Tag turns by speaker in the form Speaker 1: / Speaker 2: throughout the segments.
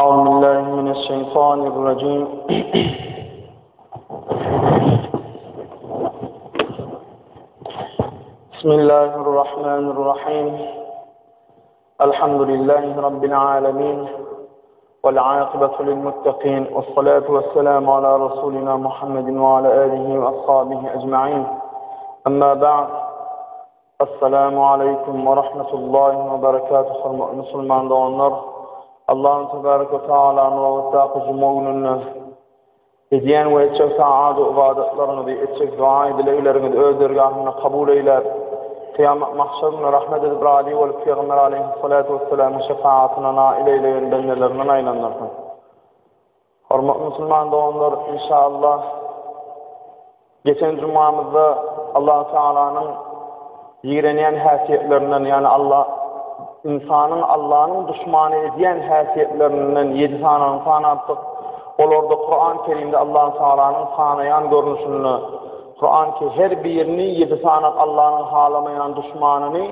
Speaker 1: أعوذ بالله من الشيطان الرجيم بسم الله الرحمن الرحيم الحمد لله رب العالمين والعاقبة للمتقين والصلاة والسلام على رسولنا محمد وعلى آله وأصحابه أجمعين أما بعد Assalamu aleýkum we rahmetullahi we berekatuh hormatly musulman doganlar. Allahyn tebarek we taala nobatdaky juma gününde edýän we etjek taat we ybadatlaryňyzy, etjek duaý dilegleriňizi öz dergahynda kabul eýläp, kyýamat mahşer günü rahmet edip razy bolup Pygamber aleýhissalatu wessalamyň şefaatyna nail eýlegen bendelerinden aýlandyrsyn. Hormatly musulman doganlar, inşallah geçen jumamyzda Allah Taalanyň ýigrenýän häsiýetlerinden, ýagny Allah ynsanyň Allanyň duşmany edýän häsiýetlerinden 7 sanyny sanapdyk. Olarda Kuran Kerimde Allah Taalanyň sanaýan görnüşinde Kuran ki her birini 7 sany Allanyň halamaýan duşmanyny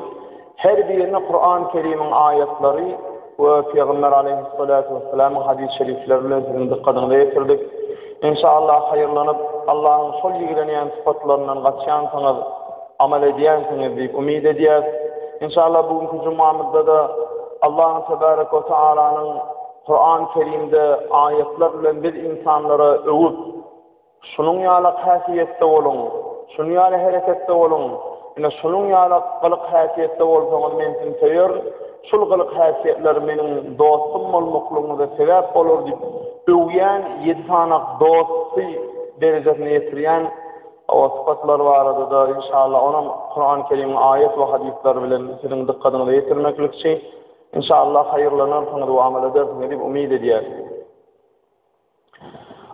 Speaker 1: Her birine Kuran Kerimiň aýatlary we Pygamber aleýhissalatu wessalamyň hadys şerifleri bilen siziň dykgatyňyza ýetirdik. Enşaallah haýyrlanyp, Allanyň şol ýigrenýän sypatlaryndan gaçýansyňyz, amal edýänsiňiz diýip umyt edýäs. Enşaallah bu günki jumamyzda-da Allahyň tebarek we taalanyň Kuran Kerimde aýatlar bilen biz ynsanlara öwüp, Şunuň ýalak häsiýetde boluň, şunuň ýaly hereketde boluň, ine, şunuň ýalak gylyk-häsiýetde bolsaňyz, men sizi söýerin, şul gylyk-häsiýetler meniň dostum bolmaklygyňyza sebäp bolar diýip öwýän ýedi sanak dosty derejesine ýetirýän o sypatlar barada-da, inşallah, onam Kurany Kerimiň aýat we hadyslary bilen siziň dykgatyňyza ýetirmeklikçi. Inşallah, haýyrlanarsyňyz we amal edersiňiz diýip umyt edýäris.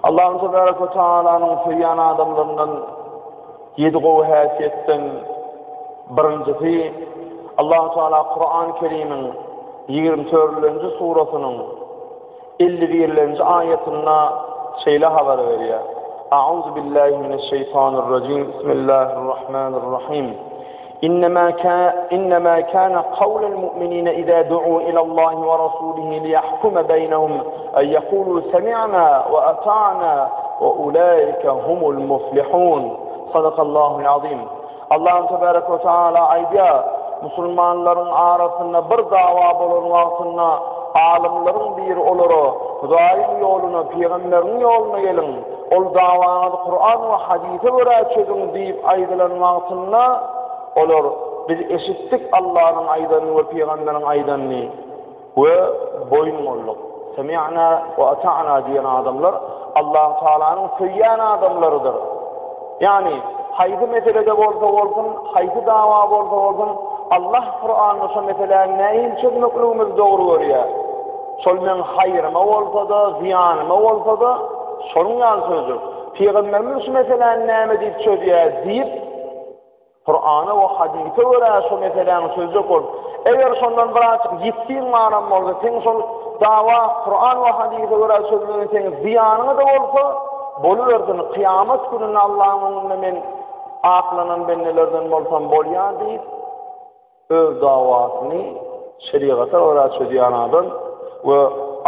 Speaker 1: Allahun tebarek we taalanyň söýýän adamlaryndan ýedi gowy häsiýetden birinjisi Allahu Teala Kur'an Kerimiň 24-nji surasynyň 51-nji aýatynda şeýle habar berýär. A'uzu billahi mineşşeýtanirrajim. Bismillahirrahmanirrahim. Innemâ innemâ kâne kavlel mu'minîne izâ du'û ilallâhi ve rasûlihi liyahkume beynehum en yekûlû semi'nâ ve ata'nâ ve ulâike humul muflihûn. Sadakallâhul azîm. Allahym tebarek we teala aýdýar, musulmanlaryň arasynda bir dawa bolan wagtynda alymlaryň biri olara, Hudaýyň ýoluna, pygamberiň ýoluna geliň, Ol dawaňyzy Kuran we hadysa görä çözüň diýip aýdylan wagtynda, olar, Biz eşitdik Allanyň aýdanyny we pygamberiň aýdanyny we boýun bolduk. Semi'na we ata'na diýen adamlar Allahu Tagalanyň söýýän adamlarydyr. Ýagny, haýsy meselede bolsa bolsun, haýsy dawa bolsa bolsun, Allah Kuranda şo meseläni nähili çözmekligimizi dogry görýär. Şol meň haýryma bolsa-da, zyýanyma bolsa-da, şonuň ýaly çözjek. Pygamberimiz şu meseläni näme diýip çözýär diýip, Kurana we hadysa görä şu meseläni çözjek bolup, eger şondan birazjyk ýitgiň baram bolsa, seň şol dawa Kuran we hadysa görä çözmegiň seň zyýanyňa-da bolsa, bolubersin, kyýamat gününde Allahyň öňünde men aklanan bendelerden bolsam bolýar diýip, öz dawasyny şerigata görä çözýän adam we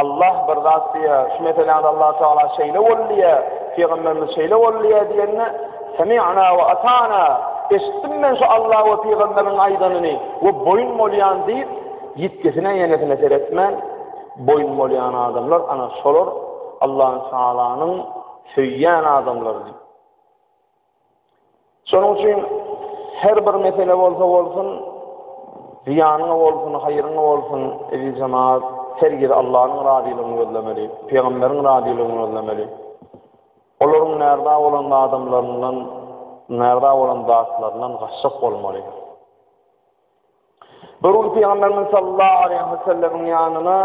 Speaker 1: Allah bir zat diýýär, şu meseläni Allah Tagala şeýle boldy diýýär, Pygamberimiz şeýle boldy diýýär diýende, Semi'na we ata'na, eşitdim men şu Allah we pygamberiň aýdanyny we boýun bolýan diýip, ýitgisine ýenesine seretmän boýun bolýan adamlar ana şolar Allah Tagalanyň söýýän adamlary diýip. Şonuň üçin her bir mesele bolsa bolsun, zyýanyňa bolsun, haýryňa bolsun, eziz jemaat, hergiz Allanyň razylygyny gözlemeli, pygamberiň razylygyny gözlemeli. Olaryň närza bolan adamlaryndan, närza bolan zatlaryndan gaçjak bolmaly. Bir gün Pygamberimiz sallallahu aleyhi ve sellemiň ýanyna.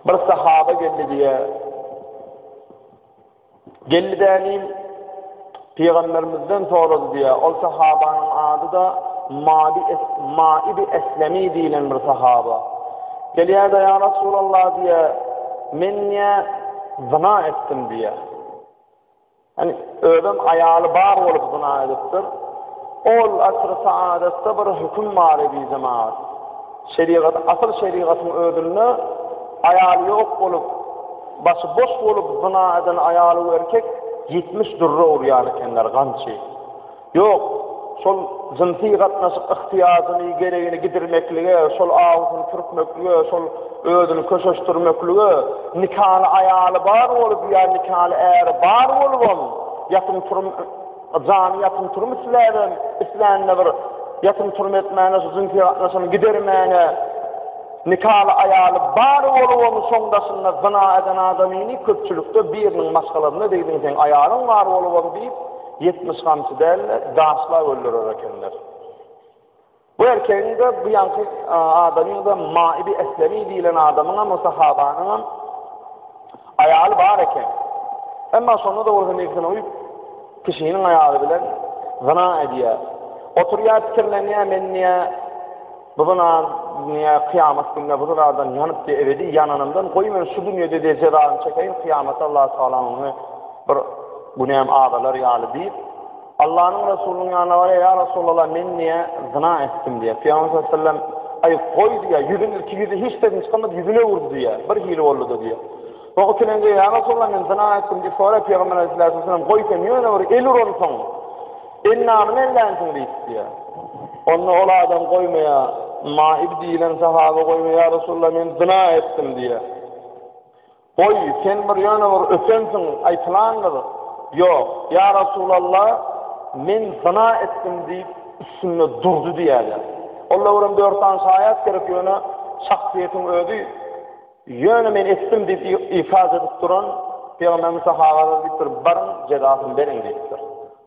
Speaker 1: Bir sahaba geldi diýýär. Geldi dänim Pygamberimizden sorady diýýär. Ol sahabanyň ady-da Mabi es Maibi Eslemi diýlen bir sahaba. Gelýär-de ýa Resulallah diýýär, men diýýär zyna etdim diýýär. Ýani özem aýaly bar bolup zyna edipdir. Ol asr-y saadatda bir höküm bar edi jemagat. Şerigat, asyl şerigatyň özünde aýaly ýok bolup, başy boş bolup zyna eden aýaly we erkek 70 dürre urýan ekenler, gamçy. Ýok, şol jynsy gatnaşyk yhtyýajyny, geregini gidirmeklige, şol awusyny pürkmeklige, şol özüni köşeşdirmeklige nikaly aýaly bar bolup ýa nikaly äri bar bolubam, ýatym-turum, jany ýatym-turum isläbem, islände bir ýatym-turum etmäne, şu jynsy gatnaşygyny gidermäne nikaly aýaly bar bolubam şoň daşynda zyna eden adamyny köpçülikde biriniň maşgalasynda degdiň seň aýalyň bar bolubam diýip, 70 gamçy däl-de, daşlap öldürer ekenler. Bu erkegiň-de, bu ýaňky adamyň-da Maibi Eslemi diýlen adamyňam, o sahabanyňam aýaly bar eken. Emma şonda-da bolsa nebsine uýup, kişiniň aýaly bilen zyna edýär. Oturýar, pikirlenýär, men diýýär, bu zyna diýýär, kyýamat gününe bu zynadan ýanyp diýýär, ebedi ýananymdan goý men şu dünýede diýýär, jezasyny çekeýin, kyýamatda Allahu Tagalaň öňünde bir günäm azalar ýaly diýip, Allanyň Resulynyň ýanyna barýar, Ýa Resulallah, men diýýär, zyna etdim diýýär. Pygamber sallallahu aleyhi ve sellem, Aý, goý diýýär, ýüzüni ilki ýüzi hiç sesini çykarmady, ýüzüne urdy diýýär. Bir hili boldy-da diýýär. Soň ikilenji, Ýa Resulallah, men zyna etdim diýip soraýar, Pygamber aleyhissalatu vesselam, Goý sen ýöne bir el uransyň, el namyny ellänsiň diýip diýýär. Onda ol adam goýmaýar, Maib diýlen sahaba goýmaýar, Ýa Resulallah, men zyna etdim diýýär. Goý, sen bir ýöne bir ötensiň, aýtylandyr. Ýok, ýa Resulallah, men zyna etdim diýip, üstünde durdy diýýärler. Onda görem dört sany şaýat gerek, ýöne şahsyýetiň özi ýöne men etdim diýip ikaz edip duran Pygamberimiz sahabalara diýipdir, baryň jezasyny beriň diýipdir.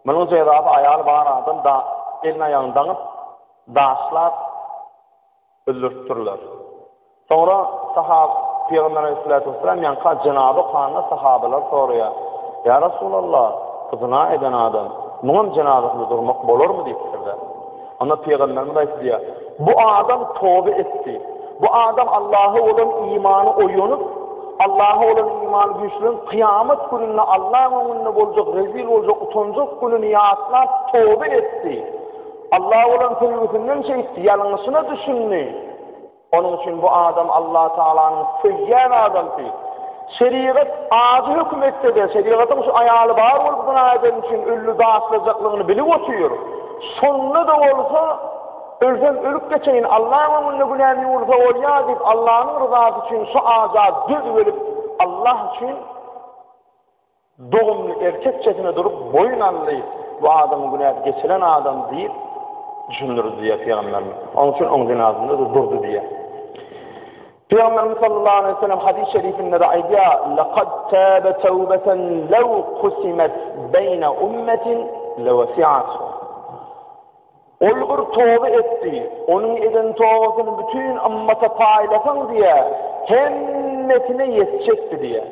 Speaker 1: Munuň jezasy aýaly bar adam da elini aýagyny daňyp, daşlap, öldüripdirler. Soňra sahab Pygamber aleyhissalatu vesselam ýaňka jenaza okanda sahabalar soraýar, Ýa Resulallah, bu zyna eden adam, muňam jenazasynda durmak bolarmy diýipdirler. Onda Pygamberimiz aýtdy, Bu adam toba etdi. Bu adam Allaha bolan imany oýanyp, Allaha bolan imany güýçlenip, kyýamat gününde Allaň öňünde boljak, rezil boljak, utanjak gününi ýatlap toba etdi. Alla bolan söýgüsinden şeýtdi, ýalňyşyna düşündi. Onuň üçin bu adam Allah Tagalanyň söýýän adamsy. Şerigat ajy höküm etse-de, şerigatyň şu aýaly bar bolup zyna edeni üçin ölli daşlajaklygyny bilip otyr. Şonda-da bolsa, ölsem ölüp geçeýin, Allaň öňünde günäm ýuwulsa bolýar diýip, Allanyň ryzasy üçin şu aja döz gelip, Allah üçin Dogumly erkekçesine durup boýun aldy, bu adamyň günäsi geçilen adam diýip düşündirdi diýýär Pygamberimiz. Onuň üçin oň jenazynda-da durdy diýýär. Pygamberimiz sallallahu aleyhi ve sellem hadys şerifinde de aýdýar, "Laqad taba tawbatan law qusimat bayna ummatin lawasi'at." Ol bir toba etdi. Onuň eden tobasyny bütin ymmata paýlasaň diýýär, hemmesine ýetjekdi diýýär.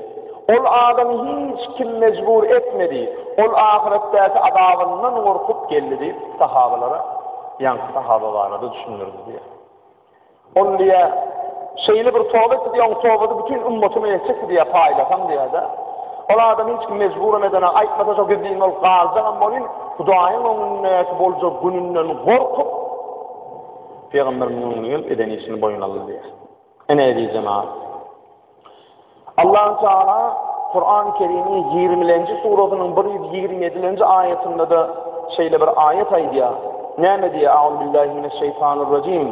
Speaker 1: Ol adamy hiç kim mejbur etmedi. Ol ahyretdäki azabyndan gorkup geldi diýip, sahabalara ýaňky sahaba barada düşündirdi diýýär. Ol diýýär, şeýle bir toba etdi diýýär, oň tobasy bütin ümmatyna ýetjekdi diýýär, paýlasaň diýýär-de. Ol adam hiç kim mejburam edenok, aýtmasa şo gizlin bolup galjagam bolyn, Hudaýyň öňündäki boljak gününden gorkup, Pygamberimiziň öňüne gelip eden işini boýun aldy diýýär. Ene eziz jemagat. Allahu Teala Kur'an-ı Kerim'iň 20-nji surasynyň 127-nji aýatynda-da şeýle bir aýat aýdýar. Näme diýýär? Auzubillahi mineşşeýtanirrajim.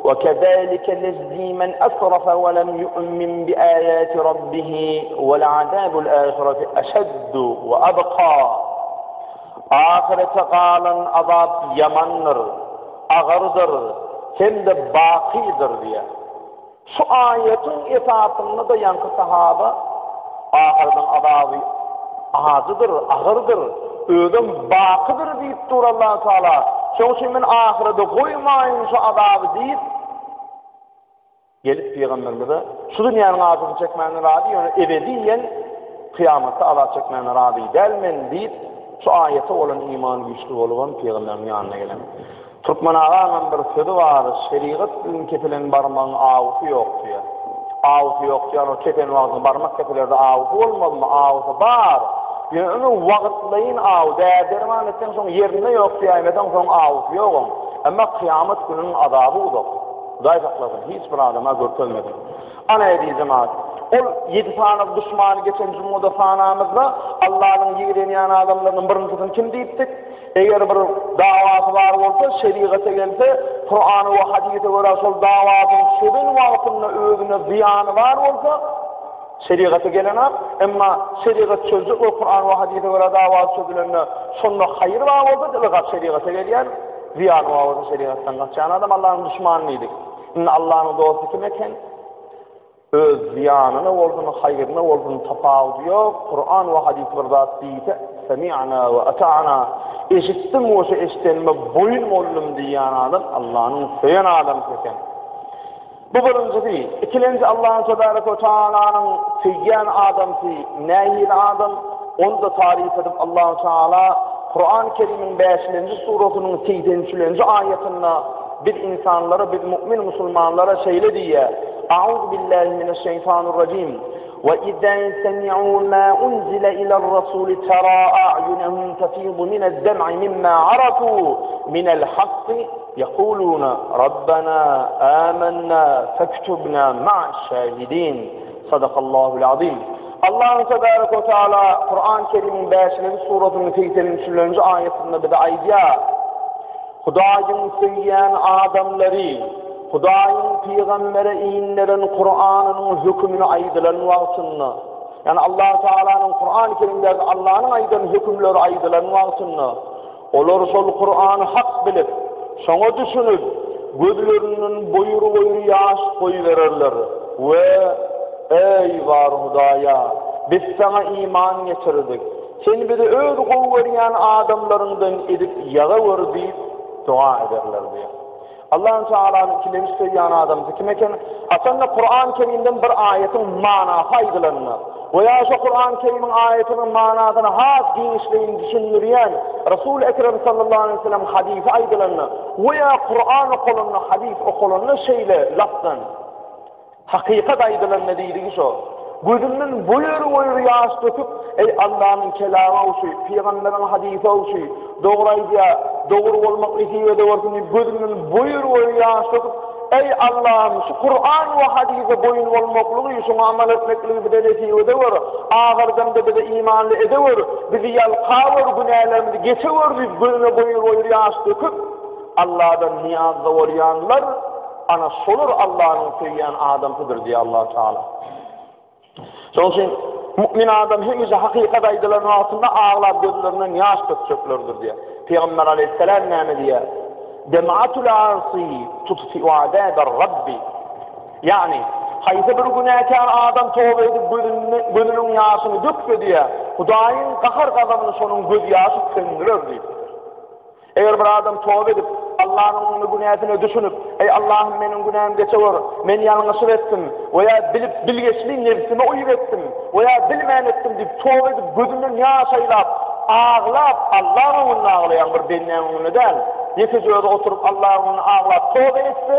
Speaker 1: Ve kezalike neczi men esrafa ve lem yu'min bi ayati rabbih vel azabul ahireti eşeddu ve abqa. Ahirete galan azap ýamandyr, agyrdyr hem-de bakydyr diýýär. Şu aýatyň esasynda-da ýaňky sahaba ahyrdyň azaby ajydyr, agyrdyr, özem bakydyr diýip dur Allahu Teala. Şoň üçin men ahyrada goýmaýyn şu azaby diýip. Gelip pygamberimize şu dünýäniň azyny çekmäne razy, ýöne ebediýen kyýamatda azap çekmäne razy däl men diýip, şu aýata bolan iman güýçli bolubam pygamberiň ýanyna gelen. Türkmen agaňam bir sözi bar, şerigat bilen kesilen barmagyň awusy ýok diýýär. Awusy ýok diýýär, o kesen wagtyň barmak kesilerde awusy bolmazmy? Awusy bar. Ýöne wagtlaýyn aw, däri-derman etseň soň ýerinde ýok diýäýmeseň soň awusy ýok oň. Emma kyýamat gününiň azaby uzak. Hudaý saklasyn, hiç bir adama görkezmesin. Ana eziz jemagat, ol ýedi sany duşmany geçen jumada sanamyzda Allanyň ýigrenýän adamlarynyň birinjisini kim diýipdik? Eger bir dawasy bar bolsa, şerigata gelse, Kurana we hadysa görä şol dawasyny çözen wagtynda özüne zyýany bar bolsa, şerigata gelenok, emma şerigat çözjek we Kuran we hadysa görä dawasy çözülende şonda haýyr bar bolsa, ylgap şerigata gelýär, zyýany bar bolsa şerigatdan gaçýan adam Allanyň duşmany diýdik. Indi Allanyň dosty kim eken? Öz zyýanyna bolsun, haýryna bolsun tapawudy ýok, Kuran we hadys bir zat diýse, semi'na we ata'na, eşitdim we şu eşidenime boýun boldum diýýän adam Allanyň söýen adamsy eken. Bu birinjisi. Ikilenji Allahyň tebarek we taalanyň söýýän adamsy nähili adam? Ony-da taryp edip Allahu Taala Kuran Kerimiň bäşilenji surasynyň segsen üçülenji aýatynda Biz ynsanlara, biz mu'min musulmanlara şeýle diýýär, A'uzu billahi mineşşeýtanirrajim. Ve izâ semi'û mâ unzile ile'r-rasûli terâ a'yunehum tefîdu mine'd-dem'i mimmâ arafû mine'l-hakki yekulûne Rabbenâ âmennâ fektubnâ ma'aş-şâhidîn. Sadakallâhu'l-azîm. Allahu tebarek we teala Kur'an Kerimiň 5-nji surasynyň 83-nji aýatynda bize aýdýar. Hudaýyň söýýän adamlary Hudaýyň pygambere inderen Kuranynyň hökümini aýdylan wagtynda, ýagny Allahu Tagalanyň Kurany Kerimdäki Allanyň aýdan hökümleri aýdylan wagtynda, olar şol Kurany hak bilip, şoňa düşünip, gözlerinden boýur-boýur ýaş goýbererler we, Eý, bar Hudaýa! Biz Saňa iman getirdik. Sen bizi öz gowy görýän adamlaryňdan edip ýazawer diýip doga ederler diýýär. Allahu Tagalanyň ikilenji söýýän adamsy kim eken? Haçanda Kuran Kerimden bir aýatyň manasy aýdylanda we ýa şo Kuran Kerimiň aýatynyň manasyny has giňişleýin düşündirýän Resul Ekrem sallallahu aleýhi we sellem hadysy aýdylanda we ýa Kuran okalanda hadys okalanda şeýle lafzan Hakykat aýdylanda diýdigi şo. Gözünden boýur-boýur ýaş döküp, Eý, Allanyň kelamy-ow şu, pygamberiň hadysy-ow şu, dogry aýdýar, dogry bolmak nesip edewersin diýip, gözünden boýur-boýur ýaş döküp, Eý, Allahym, şu Kuran we hadysa boýun bolmaklygy, şoňa amal etmekligi bize nesip edewer, ahyrdamda bizi imanly edewer, bizi ýalkawer, günälerimizi geçewer diýip, gözüne boýur-boýur ýaş döküp, Alladan nyýazda bolýanlar, Ana şolar Allanyň söýýän adamsydyr diýýär Allahu Teala. Şonuň üçin mu'min adam hemişe hakykat aýdylan wagtynda aglap gözlerinden ýaş dökjeklerdir diýýär. Pygamber aleyhisselam näme diýýär? Dem'atul asi tutfi'u azabar rabbi. Ýagny haýsy bir günäkär adam toba edip gözünde gözüniň ýaşyny dökse diýýär, Hudaýyň gahar gazabyny şonuň göz ýaşy söndürer diýipdir. Eger bir adam toba edip, Allanyň öňünde günäsine düşünip, Eý, Allahym, meniň günämi geçewür, men ýalňyşyp etdim we ýa bilip, bilgeşli nebsime uýup etdim we ýa bilmän etdim diýip, toba edip, gözünden ýaş aýlap, aglap, Allaň öňünde aglaýaň, bir bendäň öňünde däl, ýekeje özi oturyp Allaň öňünde aglap toba etse,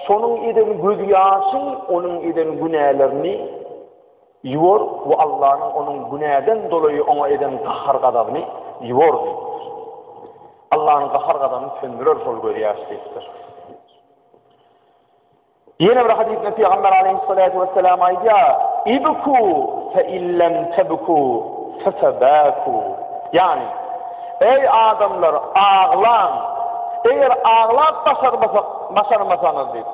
Speaker 1: şonuň eden gözýaşy onuň eden günälerini Ýuwar we Allanyň onuň günäden dolaýy oňa eden gahar-gazabyny ýuwar diýipdir. Allanyň gahar-gazabyny söndürer şol gözýaş diýipdir. Ýene bir hadysda Pygamber aleyhissalatu vesselam aýdýar, Ibku fe illem tebku fetebaku. Ýagny, eý adamlar, aglaň! Eger aglap başarmasak, başarmasaňyz diýip,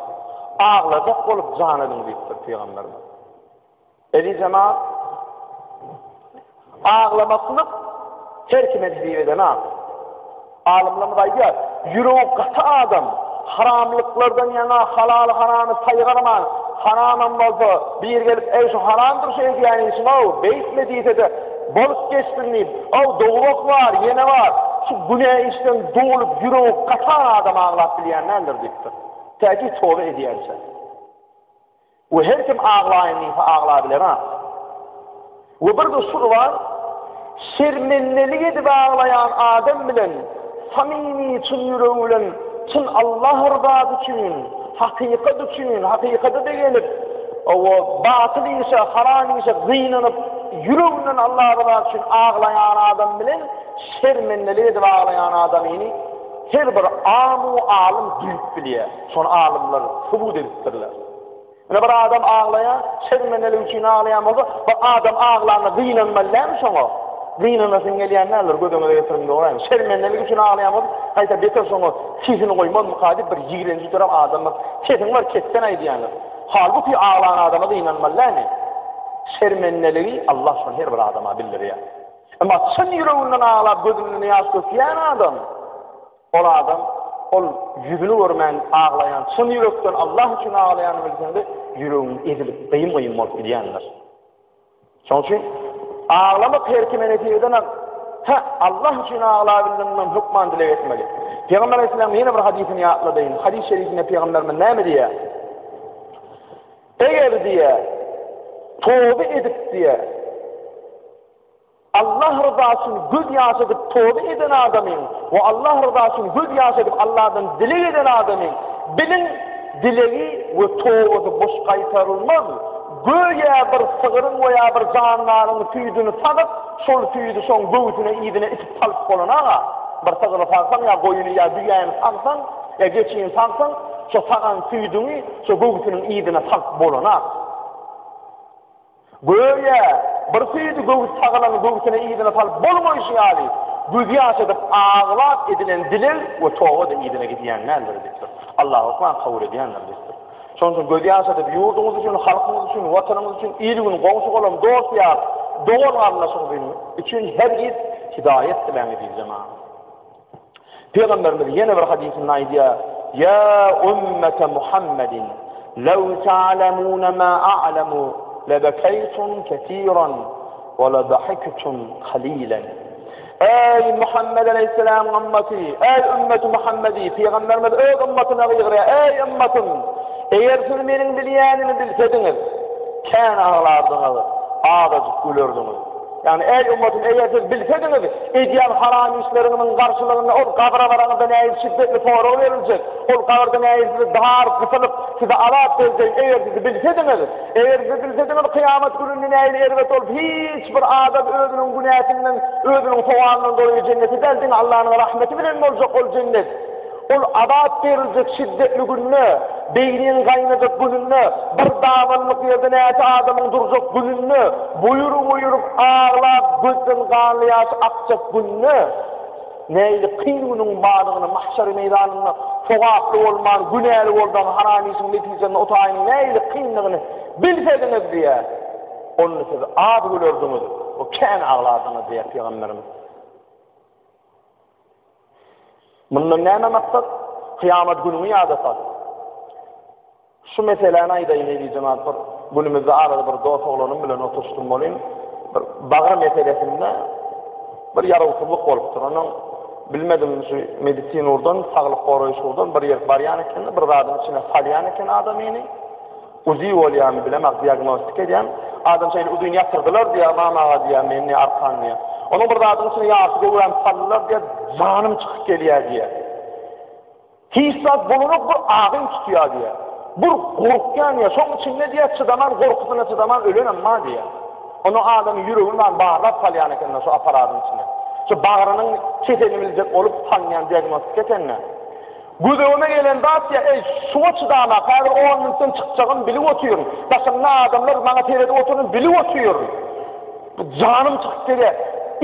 Speaker 1: aglajak bolup jan ediň diýipdir Pygamberimiz. Eziz jemaat, aglamaklyk her kime nesip edenak. Alymlarymyz aýdýar, ýüregi gaty adam haramlyklardan ýaňa halal-haramy saýgarman, haramam bolsa, biri gelip, Eý, şu haramdyr şu edýän işiň-ow, beýtme diýse-de, bolup geçsin diýip, Ow, dowzah bar, ýene bar, şu günä işden dolup ýüregi gatan adam aglap bilýän däldir diýipdir. Täki toba edýänçä. We her kim aglaýyn diýse aglabiler-a. We bir-de şul bar, şermendelik edip aglaýan adam bilen samimi çyn ýüregi bilen çyn Allah ryzasy üçin, hakykat üçin, hakykata begenip, owa, batyl işe, haram işe gynanyp, ýüreginden Allah ryzasy üçin aglaýan adam bilen şermendelik edip aglaýan adamyny her bir amu alym duýup bilýär. Şony alymlar subut edipdirler. Ine bir adam aglaýar, şermendelik üçin aglaýan bolsa, bir adam aglanda gynanmaly dälmi şoňa? Gynanasyň gelýän däldir, göz öňüňe getiriň dogry. Şermendelik üçin aglaýan bolsa, gaýta beter şoňa sesini goýmazmyka diýip bir ýigrenji dörap adamlar sesiň bar kesden aýdýanlar. Halbuki aglan adama gynanmaly dälmi? Şermendeligi Allah şony her bir adama bildirýär. Emma çyn ýüreginden aglap gözünden ýaş dökýän adam Ol adam ol ýüzüni görmän aglaýan, çyn ýürekden Allah üçin aglaýanyny bilseňde, ýüregiň ezilip, gyýym-gyýym bolup gidýändir. Şonuň üçin aglamak her kime nesip edenak. Hä, Allah üçin aglabildiňmi, hökman dileg etmeli. Pygamber aleyhisselam ýene bir hadysyny ýatladaýyn. Hadys şerifinde pygamberimiz näme diýýär? Eger diýýär, toba edip diýýär, Allah ryzasy üçin göz ýaş edip toba eden adamyň we Allah ryzasy üçin göz ýaş edip Allahdan dileg eden adamyň biliň dilegi we tobasy boş gaýtarylmaz, göýä bir sygryň we ýa bir jandaryň süýdüni sagyp şol süýdi şoň göwsüne yzyna itip salyp bolanaga bir sygry sagsaň ýa goýuny ýa düýäni sagsaň ýa geçini sagsaň şo sagan süýdüňi şo göwsüniň yzyna salyp bolanak. Göýä, bir süýdi göwüs sagylany göwsüne yzyna salyp bolmaýşy ýaly, gözýaş edip aglap edilen dileg we toba-da yzyna gidýän däldir diýipdir. Allah hökman kabul edýändir diýipdir. Şonuň üçin gözýaş edip ýurduňyz üçin, halkyňyz üçin, watanyňyz üçin, il-gün, goňşy-golam, dost-ýar, dogan-garyndaşyňyz üçin hergiz hidaýat diläň eziz jemagat. Pygamberimiz ýene bir hadysynda aýdýar, Ýa ummete Muhammedin, lew ta'lemune ma a'lemu lebekeýtum kesiran we ledahiktum kalilen. Eý Muhammed aleýhissalamyň ymmaty, eý ümmeti Muhammedi, Pygamberimiz öz ymmatyna gygyrýar, eý ymmatym, eger siz meniň bilýänimi bilsediňiz, kän aglardyňyz, azajyk gülerdiňiz. Ýagny, eý, ümmatym, eger siz bilsediňiz, edýän haram işleriňiziň garşylygynda ol gabra baraňyzda nähili şiddetli sorag beriljek, ol gabyrda nähili sizi dar gysylyp, size azap berjegini eger siz bilsediňiz, eger siz bilsediňiz, kyýamat gününde nähili erbet bolup, hiç bir adam özüniň günäsinden, özüniň sogabyndan doly jennete däl, diňe Allanyň rahmeti bilen boljak ol jennet. Ol azap beriljek şiddetli günde, beýniň gaýnajak gününde, bir dabanlyk ýerde näçe adamyň durjak gününde, buýrup-buýrup aglap, gözden ganly ýaş akjak günde, nähili kyn günüň bardygyny mahşer meýdanynda sogaply bolman, günäli bolsaň, haram işiň netijesinde o taýynyň nähili kyndygyny bilsediňiz diýýär. Onda siz az gülerdiňiz we kän aglardyňyz diýýär pygamberimiz. Mundan näme maksat? Kyýamat günüňi ýada sal. Şu meseläni aýdaýyn eziz jemaat bir günümizde arada bir dost oglanym bilen oturyşdym welin bir bagyr meselesinde bir ýarawsyzlyk bolupdyr. Onuň bilmedim şu medisina ugurdan, saglyk goraýyş ugurdan bir ýer barýan ekende bir zadyň içine salýan eken adamyny. Uzi bolýamy bilemok diagnostika edýän adam şeýle uzyn ýatyrdylar diýýär Ymam aga diýýär men diýýär arkan diýýär. Onuň bir zadyň içine ýarty göwrämi saldylar diýýär janym çykyp gelýär diýýär. Hiç zat bolanok bir agym tutýar diýýär. Bir gorkýan diýýär şoň içinde diýýär çydaman gorkusyna çydaman ölenem bar diýýär. Onuň adamyň ýüregini bar barlap salýan ekenler şu aparadyň içine. Şu bagrynyň keselini biljek bolup salynýan diagnostika ekende. Gözegime gelen zat ýa, eý, şuňa çydamak, häzir on minutdan çykjagymy bilip otyryn. Daşymda adamlar maňa seredip oturyny bilip otyryn. Bu janym çykyp gelýär.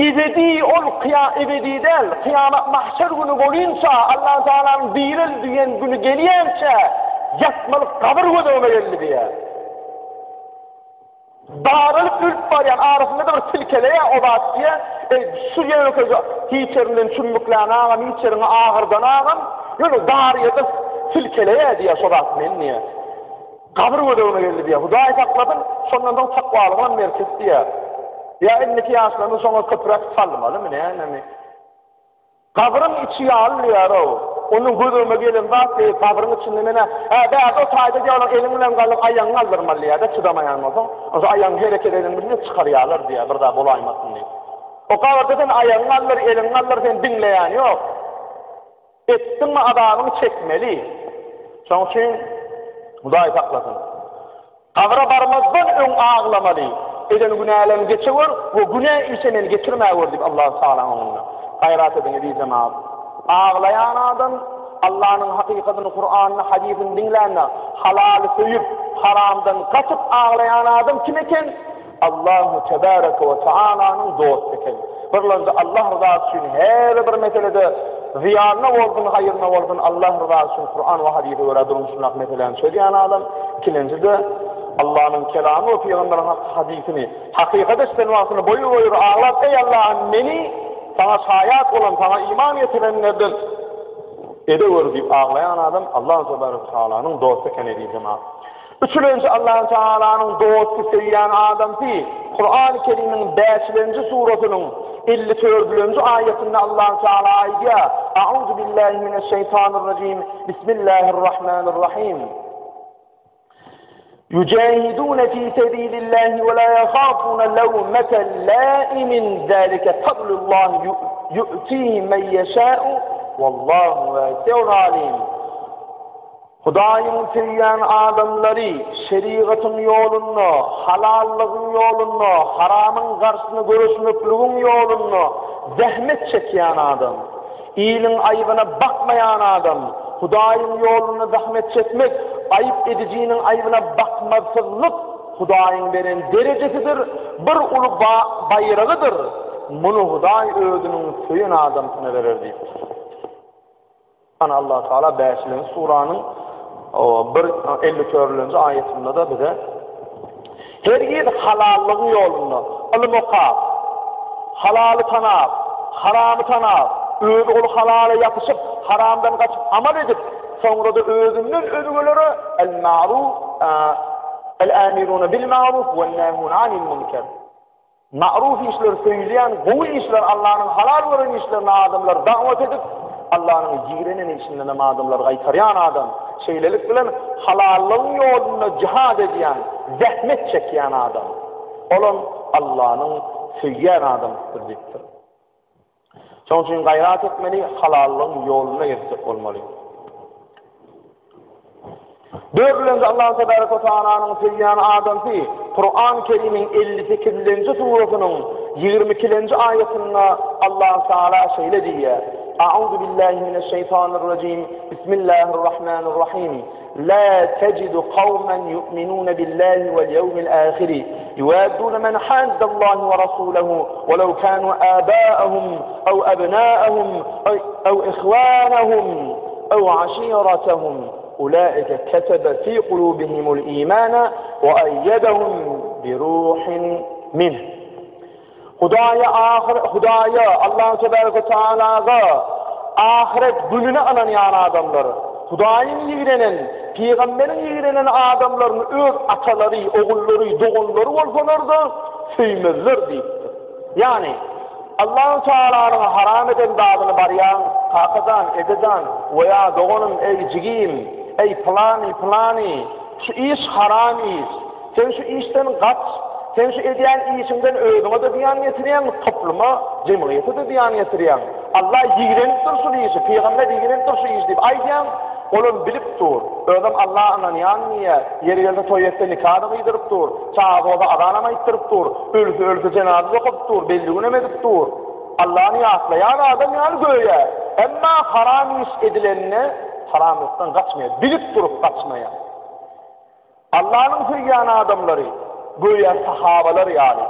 Speaker 1: Ebedi ol kyýa ebedi däl, kyýamat mahşer güni bolynça, Allahu Tagalanyň direl diýen güni gelýänçä ýatmaly gabyr gözegime geldi diýýär. Daralyp ölüp barýan, arasynda-da bir silkeleýär o zat diýýär, Eý, şu ýönekeýje hiç ýerinden çümmüklän agam, hiç ýeriňi agyrdan agam, ýöne dar ýerde silkeleýär diýýär şo zat meni diýýär. Gabyr gözegine geldi diýýär. Hudaý saklasyn, şondan soň takwalygam berkit diýýär. Ýa indiki ýaşlarymyz şoňa köpräk salmalymy, nämemi? Gabryň içi ýaly diýýär-ow. Onuň göz öňüme gelen zat diýip, gabryň içinde men-ä, Hä, bärde o taýda diýýär, onuň eliň bilen galyp, aýagyňy galdyrmaly diýýär-de, çydamaýan bolsaň. Onsoň aýagyňy hereket edeniň bilen çykarýarlar diýýär, bir zat bolaýmasyn diýip. O gabyrda sen aýagyňy galdyr, eliňi galdyr, seni diňleýän ýok. Etdiňmi azabyňy çekmeli. Şonuň üçin Hudaý saklasyn. Gabra barmazdan öň aglamaly. Eden günälerimi geçewür we günä işe meni geçirmäwür diýip Allahu Tagalaň öňünde. Gaýrat ediň eziz jemagat. Aglaýan adam Allanyň hakykatyny Kuranyny hadysyny diňlände halaly söýüp haramdan gaçyp aglaýan adam kim eken? Allahu tebareke we taalanyň dosty eken. Birlenji Allah ryzasy üçin her bir meselede zyýanyna bolsun, haýryna bolsun Allah ryzasy üçin Kuran we hadysa görä durmuşyndaky meseläni çözýän adam. Ikilenji-de Allanyň kelamy we pygamberiň hak hadysyny hakykat eşiden wagtynda boýur-boýur aglap, Eý Allahym meni saňa şaýat bolan, saňa iman getirenlerden edewür diýip aglaýan adam Allahu tebareke we taalanyň dosty eken eziz jemagat. Üçülenji Allahu Tagalanyň dosty söýýän adamsy Kurany Kerimiň bäşilenji surasynyň 54-nji aýatynda Allahu Tagala aýdýar, A'uzu billahi mineşşeýtanirrajim, Bismillahirrahmanirrahim. Yujahidune fi sebilillahi we la yahafuna lawmete laimin zalika fadlullahi yu'tihi men yesha'u wallahu wasi'un alim. Hudaýyň söýýän adamlary şerigatyň ýolunda, halallygyň ýolunda, haramyň garşysyna göreşmekligiň ýolunda zähmet çekýän adam, iliň aýbyna bakmaýan adam, Hudaýyň ýolunda zähmet çekmek, aýyp edijiniň aýbyna bakmazsyzlyk Hudaýyň beren derejesidir, bir uly baýragydyr, muny Hudaý özüniň söýen adamsyna berer diýipdir. Ana Allah Taala bäşilenji suranyň bir 54-nji aýatynda-da bize hergiz halallygyň ýolunda ylym okap, halaly tanap, haramy tanap, özi ol halala ýapyşyp, haramdan gaçyp amal edip, soňra-da özünden özgelere el-ma'ruf, el-amiruna bil-ma'ruf we-nahuna anil munkar. Ma'ruf işler söýülýän gowy işler Allanyň halal gören işlerine adamlary dawat edip, Allanyň ýigrenen işindenem adamlary gaýtarýan adam. Şeýlelik bilen halallygyň ýolunda jihad edýän, zähmet çekýän adam. Olam Allanyň söýýän adamsydyr diýipdir. Şonuň üçin gaýrat etmeli, halallygyň ýolunda gezjek bolmaly. Dördülenji Allahu tebaraka we taalanyň söýýän adamsy Kuran Kerimiň 58-nji surasynyň 22-nji aýatynda Allahu Taala şeýle diýýär: A'uzu billahi mineşşeýtanirrajim. Bismillahirrahmanirrahim. La tecidu kawmen yu'minune billahi vel yevmil ahiri yuwaddune men haddallahi ve rasulehu ve lev kanu abaahum ev ebnaahum ev ihwanahum ev aşiretehum ulaike ketebe fi kulubihimul imana ve eyyedehum bi ruhin minh. Hudaýa ahyr Hudaýa Allahu tebaraka we taalaga ahyret gününe ynanýan adamlar, Hudaýyň ýigrenen, pygamberiň ýigrenen adamlaryny öz atalary, ogullary, doganlary bolsalar-da söýmezler diýipdir. Ýagny Allahu Taalanyň haram eden zadyny barýaň, kakajan, ejejan, we ýa doganym, eý jigim, eý pylany, pylany, şu iş haram iş. Sen şu işden gaç. Sen şu edýän işiňden özüňe-de zyýan getirýäň, topluma, jemgyýete-de zyýan getirýäň. Allah ýigrenip dur şul işi, pygamber ýigrenip dur şu işi diýip aýdýaň, olam bilip dur. Özem Allaha ynanýan diýýär. Ýeri gelse toý etse nika-da gyýdyryp dur. Çagasy bolsa azanam aýtdyryp dur. Ölse ölse jenaza-da okadyp dur, belli günem edip dur. Allany ýatlaýan adam ýaly göýä. Emma haram iş edilende haramlykdan gaçmaýar, bilip durup gaçmaýar. Allanyň söýýän adamlary, göýä sahabalar ýaly.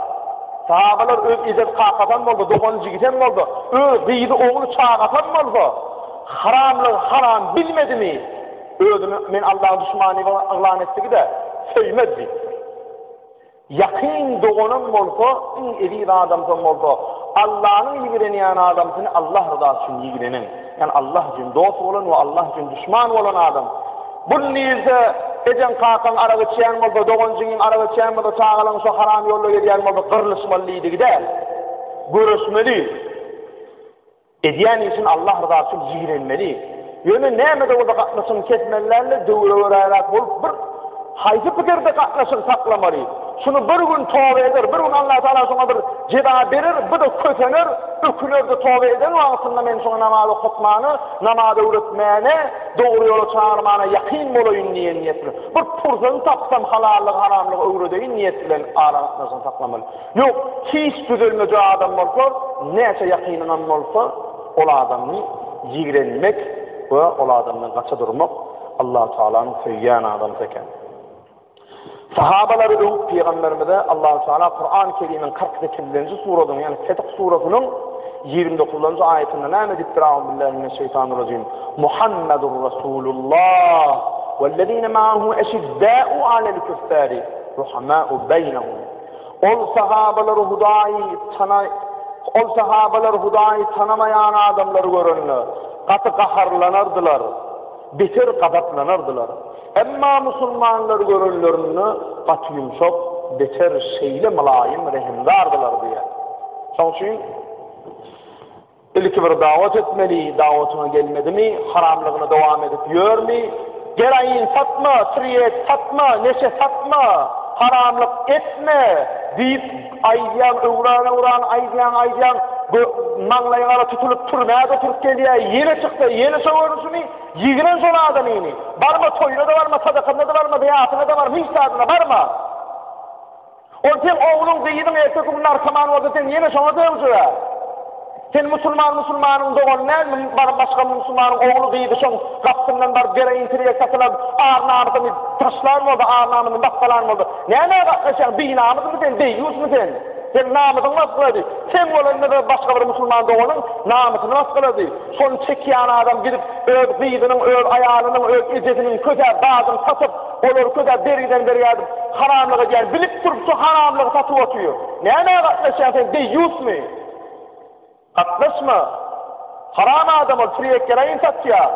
Speaker 1: Sahabalar öz ejesi-kakasam bolsa, dogan-jigisem bolsa, öz gyzy, ogly, çagasam bolsa, haramlygy haram bilmedimi, özüni men Allaň duşmany diýip yglan etdigi-de, söýmez diýipdir. Ýakyn doganam bolsa, iň eziz adamsam bolsa, Allanyň ýigrenýän adamsyny Allah ryzasy üçin ýigrenen, ýagny Allah üçin dost bolan we Allah üçin duşman bolan adam. Bu diýilse, ejeň kakaň arak içýän bolsa, dogan jigiň arak içýän bolsa, çagalaň şo haram ýolda gezýän bolsa gyrlyşmaly diýdigi däl. Göreşmeli. Edýän işini Allah ryzasy üçin ýigrenmeli. Ýöne näme-de bolsa gatnaşygyny kesmeli däl-de, döwre göräräk bolup bir haýsy pikirde gatnaşygy saklamaly. Şuny bir gün toba eder, bir gün Allah Tagala şoňa bir jeza berer, bu-da kösener, öküner-de toba eden wagtynda men şoňa namaz okatmana, namaz öwretmäne, dogry ýola çagyrmana ýakyn bolaýyn diýen niýet bilen. Bir pursaty tapsam halallygy, haramlygy öwredeýin niýet bilen aragatnaşygyny saklamaly. Ýok, hiç düzelmejek adam bolsa, näçe ýakynyňam bolsa, ol adamyny ýigrenmek we ol adamdan gaça durmak Allahu Tagalanyň söýýän adamsy eken. Sahabalary öwüp pygamberimize Allahu Taala Kur'an-ı Kerim'iň 48-nji surasynyň, ýagny Fetih surasynyň 29-njy aýatynda näme diýipdir? Auzubillahi mineşşeýtanirrajim. Muhammedur Rasulullah wellezine ma'ahu eşiddâ'u alel küffâri ruhamâ'u beynehum. Ol sahabalar Hudaýy tana Ol sahabalar Hudaýy tanamaýan adamlary görende, gaty gaharlanardylar, beter gazaplanardylar. Emma musulmanlary görenlerinde gaty ýumşak, beter şeýle mylaýym, rehimdardylar diýýär. Şonuň üçin Ilki bir dawat etmeli, dawatyňa gelmedimi, haramlygyny dowam edip ýörmi? Geroin satma, tirýek satma, neşe satma, haramlyk etme diýip aýdýaň, öwran-öwran aýdýaň, aýdýaň, bu maňlaýy gara tutulyp türmä-de oturyp gelýär, ýene çyksa, ýene şo görnüşini, ýigren şol adamyny. Barma toýuna-da barma, sadakasyna-da barma, zyýatyna-da barma, hiç zadyna barma. Ol seň ogluň, gyzyň ertesi gün narkoman bolsa sen ýene şoňa sögjegä. Sen musulman musulmanyň dogany dälmi, baryp başga musulmanyň ogly gyzy şoň gapysyndan baryp geroin tirýek satylan ar namysyny taşlan bolsa, ar namysyny basgalan bolsa, nämä gatnaşýaň, binamysmy sen, deýýusmy sen? Seň namysyňy basgylady. Seň bolanda-da başga bir musulman doganyň namysyny basgylady. Şony çekýän adam gidip öz gyzynyň, öz aýalynyň, öz ejesiniň kösä zadyny satyp, olary kösä bergiden bergä edip, haramlyk edýän, bilip durup şu haramlygy satyp otyr. Nämä gatnaşýaň sen, deýýusmy? Gatnaşma. Haram adam ol, tirýek geroin satýar.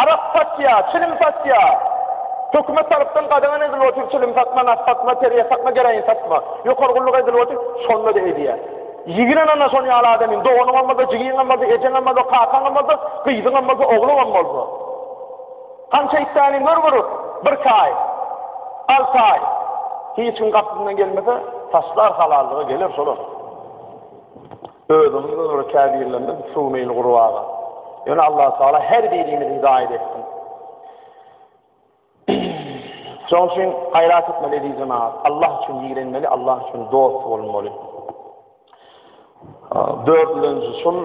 Speaker 1: Arak satýar, çilim satýar. Hökümet tarapdan gadagan edilip otyr çilim satma, nas satma, terýek satma, geroin satma. Ýokary gulluk edilip otyr, şonda-da edýär. Ýigren ana şon ýaly adamyň, doganyňam bolsa, jigiňem bolsa, ejeňem bolsa, kakaňam bolsa, gyzyňam bolsa, ogluňam bolsa. Hany şeýtdäniň gör bir, birki aý, alty aý. Hiç kim gapysyndan gelmese, taşlar halallyga geler şolar. Özümiz bir käbirlerimiz suwmeýli gurbaga. Ýöne Allah Taala her birimizi hidaýat etsin. Şonuň üçin gaýrat etmeli eziz jemagat. Allah üçin ýigrenmeli, Allah üçin dost bolmaly. Dördülenji şul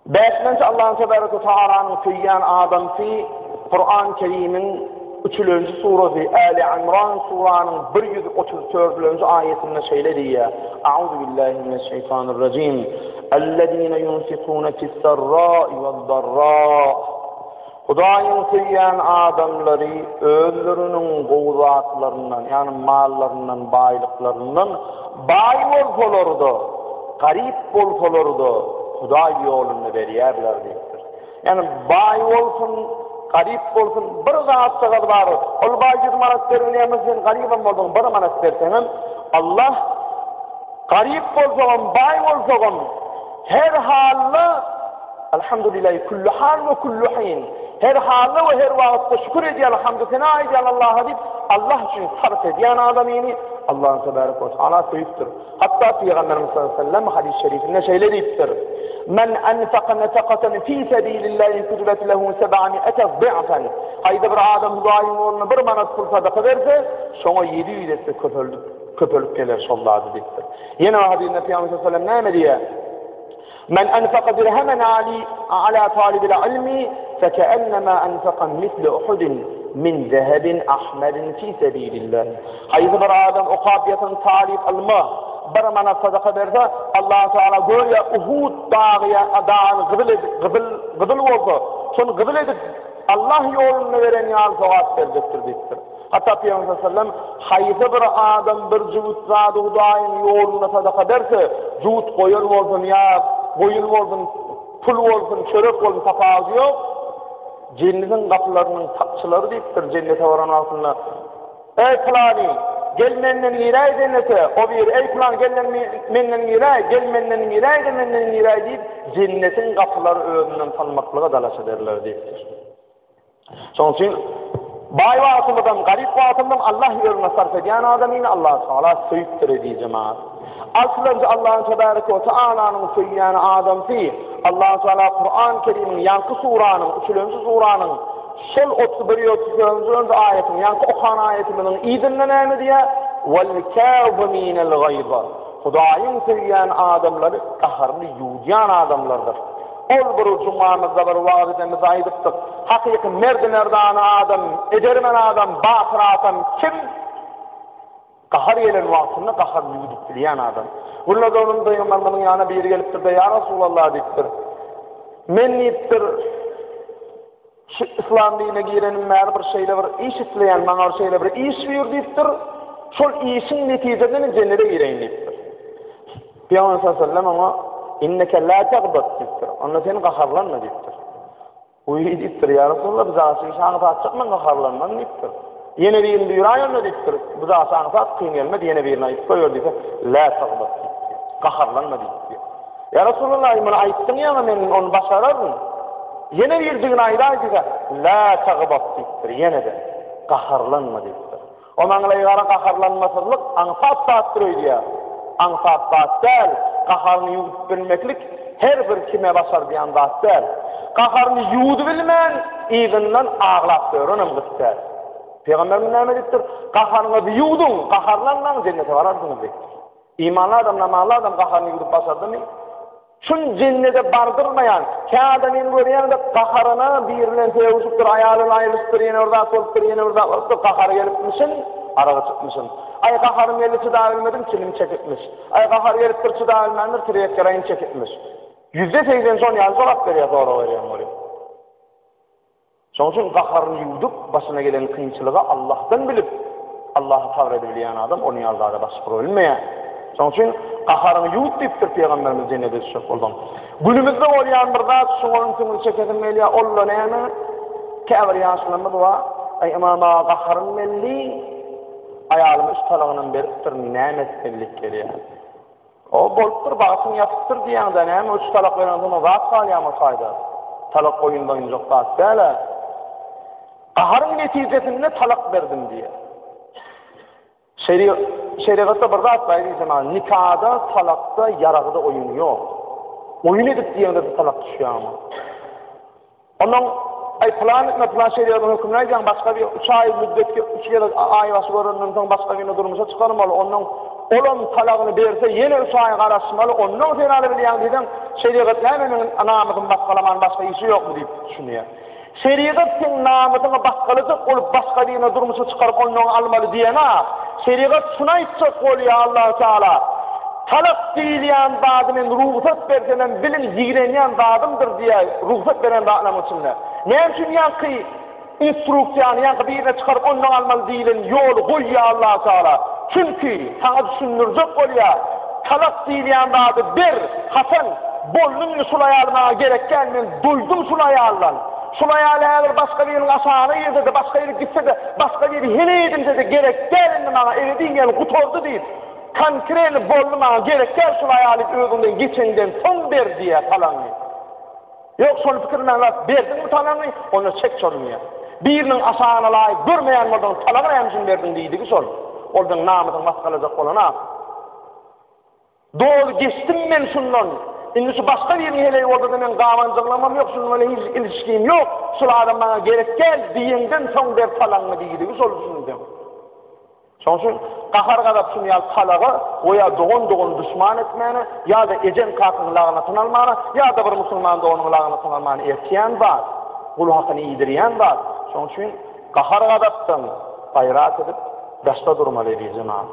Speaker 1: Bäşlenji Allahyn tebareke we taalanyň söýýän adamsy Kuran Kerimiň üçülenji surasy Äli Imran suranyň 134-lenji aýatynda şeýle diýýär. A'uzu billahi mineşşeýtanirrajim. Ellezine yunfikune fis-sarra'i wed-darra. Hudaýyň söýýän adamlary özleriniň gowy zatlaryndan, ýagny mallaryndan, baýlyklaryndan baý bolsalar-da, garyp bolsalar-da, Hudaý ýolunda berýärler diýipdir. Ýagny baý bolsun, garyp bolsun, bir zatjagaz bar. Ol baý ýüz manat berip bilýän bolsa, sen garybam bolsaň, bir manat berseňem, Allah garyp bolsagam, baý bolsagam, her halda Elhamdülillahi külli hal we külli hin. Her halda we her wagtda şükür edýän, hamdy sena aýdýan Allaha diýip, Allah üçin sarp edýän adamyny Allah tebarek we taala söýüpdir. Hatda Pygamberimiz sallallahu aleyhi ve sellem hadis-i şerifinde şeýle diýipdir. Men enfaka nefakatan fi sebilillahi kutibet lehu seb'ami'ete zi'fen. Haýsy bir adam Hudaýyň ýolunda bir manat pul sadaka berse, şoňa 700 esse köpeldip, köpelip geler şol zady diýipdir. Ýene bir hadysynda Pygamber sallallahu aleyhi ve sellem näme diýýär? Men enfaka dirhemen ali ala talibil ilmi fekeennema enfaka misle Uhudin min zehebin ahmerin fi sebilillah. Haýsy bir adam okap ýatan talyp ylma bir manat sadaka berse, Allah Teala görýär Uhud dagy dagyny gyzyl edip, gyzyl gyzyl bolsa, şony gyzyl edip Allah ýolunda beren ýaly sogap berjekdir diýipdir. Hatda Pygamber sallallahu aleyhi ve sellem haýsy bir adam bir jübüt zady Hudaýyň ýolunda sadaka berse, jübüt goýun bolsun ýa goýun bolsun, pul bolsun, çörek bolsun tapawudy ýok. Jennetiň gapylarynyň sakçylary diýipdir jennete baran wagtynda, Eý pylany! Gel menden giräý jennete, o biri, Eý pylan gel menden giräý, gel menden giräý-de menden giräý diýip, jennetiň gapylary özünden salmaklyga dalaş ederler diýipdir. Şonuň üçin baý wagtymyzam, garyp wagtymyzam Allah ýolunda sarp edýän adamyny Allah Tagala söýüpdir eziz jemagat. Altynjy Allahyň tebareke we taalanyň söýýän adamsy Allah Taala Kuran Kerimiň ýaňky suranyň, üçülenji suranyň şol 31 34-nji aýatyň ýaňky okan aýatymyzyň yzynda näme diýýär? Wal kaziminel gaýza. Hudaýyň söýýän adamlary gaharyny ýuwudýan adamlardyr. Ol bir jumamyzda bir wagyz edemizde aýdypdyk. Hakyky merdi-merdana adam, edermen adam, batyr adam kim? Gahar gelen wagtynda gaharyny ýuwdup bilýän adam. Günlerde onuň pygamberimiziň ýanyna biri gelipdir-de, Ýa Resulallah diýipdir. Men diýipdir, şu yslam dinine girenim bäri bir şeýle bir iş isleýän, maňa bir şeýle bir iş buýur diýipdir. Şol işiň netijesinde men jennete gireýin diýipdir. Pygamber sallallahu aleyhi ve sellem oňa Inneke la tagdab diýipdir. Onda sen gaharlanma diýipdir. Wiý diýipdir, Ýa Resulallah, bu zat iş aňsatjak, men gaharlanman diýipdir. Ýene birini buýraý onda diýipdir. Bu zat aňsat, kyn gelmez, ýene birini aýdyp goýber diýse, La tagdab diýipdir. Gaharlanma diýipdir. Ýa Resulallah, muny aýtdyň ýaňy, men ony başararyn. Ýene birdigini aýdaý diýse, La tagdab diýipdir, ýene-de gaharlanma diýipdir. O maňlaýgara gaharlanmasyzlyk aňsat zatdyr öýdýär. Aňsat zat däl, gaharyňy ýuwudyp bilmeklik her bir kime başardýan zat däl. Gaharyny ýuwudybilmän, yzyndan aglap ýörenem gyt däl. Pygamberimiz näme diýipdir? Gaharyňyzy ýuwduň, gaharlanmaň, jennete bararsyňyz diýipdir. Imanly adam, namazly adam gaharyny ýuwdup başardymy? Çün jennede bardyrmaýan, kä adamyny görýäň-de gaharyna biri bilen sögüşipdir, aýaly bilen aýrylyşypdyr, ýene bir zat bolupdyr, ýene bir zat bolupdyr, gahary gelipmişin, araga çykmyşyn. Aý gaharym geldi çydabilmedim, çilim çekipmiş. Aý gahary gelipdir çydabilmändir, tirýek geroin çekipmiş. 80% şon ýaly jogap berýär sorag berýän welin. Şonuň üçin gaharyny ýuwdup, başyna gelen kynçylygy Allahdan bilip, Allaha sabyr edibilýän adam onuň ýaly zada baş urubilmeýär. Şonuň üçin gaharyňy ýuwut diýipdir Pygamberimiz jennete düşjek bolsaň. Günümizde bolýan bir zat, şuňa ünsüňizi çekesim gelýär, ol-da näme? Käbir ýaşlarymyz bar, Aý ymam aga gaharym geldi, aýalyma üç talagynam beripdirin, näme etmeli diýip gelýär. O bolupdyr, bagtyň ýatypdyr diýýäň-dä, näme üç talak bereňsoň zat galýarmy o taýda? Talak oýunda oýunjak zat däl-ä. Gaharyň netijesinde talak berdim diýýär. Şerigatda bir zat bar diýsem, nikada, talakda, ýaragda oýun ýok. Oýun edip diýeňde talak düşýärmi? Onnoň, Aý, pylan etme, pylan şerigatyň hökümini aýdýaň, başga bir üç aý müddetki üç gezek aýbaşy görenden soň başga birine durmuşa çykarmaly, onnoň olam talagyny berse ýene üç aý garaşmaly, onnoň sen alybilýäň diýseň, şerigat näme meniň namysymy basgalaman başga işi ýokmy diýip düşünýär. Şerigat seň namysyňy basgalajak bolup başga birine durmuşa çykaryp onnoň almaly diýenak. Şerigat şuny aýtjak bolýar Allahu Teala, Talak diýilýän zady men rugsat bersemem biliň ýigrenýän zadymdyr diýýär rugsat beren zatlaryň içinde. Näme üçin ýaňky instruksiýany ýaňky birine çykaryp ondan almaly diýilen ýoly goýýar Allahu Teala? Çünki saňa düşündirjek bolýar. Talak diýilýän zady ber, haçan boldy indi şul aýal maňa gerek däl men doýdum şul aýaldan. Şul aýal häzir başga biriniň aşagyna girse-de başga ýere gitse-de başga biri heleý edinse-de gerek däl indi maňa ebedi ýaly gutardy diýip Konkreni boldy maňa gerek däl şul aýaly özüňden geçeňden soň ber diýýär talaňy. Ýok şony pikirlemän zat berdiňmi talaňy onda çek şony diýýär. Biriniň aşagyna laýyk görmeýän bolsaň talaňy näme üçin berdiň diýdigi şol. Ol seň namysyňy masgalajak bolana. Doly geçdim men şundan. Indi şu başga biriniň heleýi bolsada meň gabanjaňlamam ýok şunuň bilen hiç ilişgim ýok. Şul adam maňa gerek däl diýeňden soň ber talaňy diýdigi şol düşünseň. Şonuň üçin gahar-gazap şuny ýaly talaga we ýa dogan-dogany duşman etmäne, ýa-da ejeň-kakaň lagnatyny almana, ýa-da bir musulman doganyň lagnatyny almana eltýän zat, gul hakyny iýdirýän zat. Şonuň üçin gahar-gazapdan gaýrat edip daşda durmaly eziz jemagat.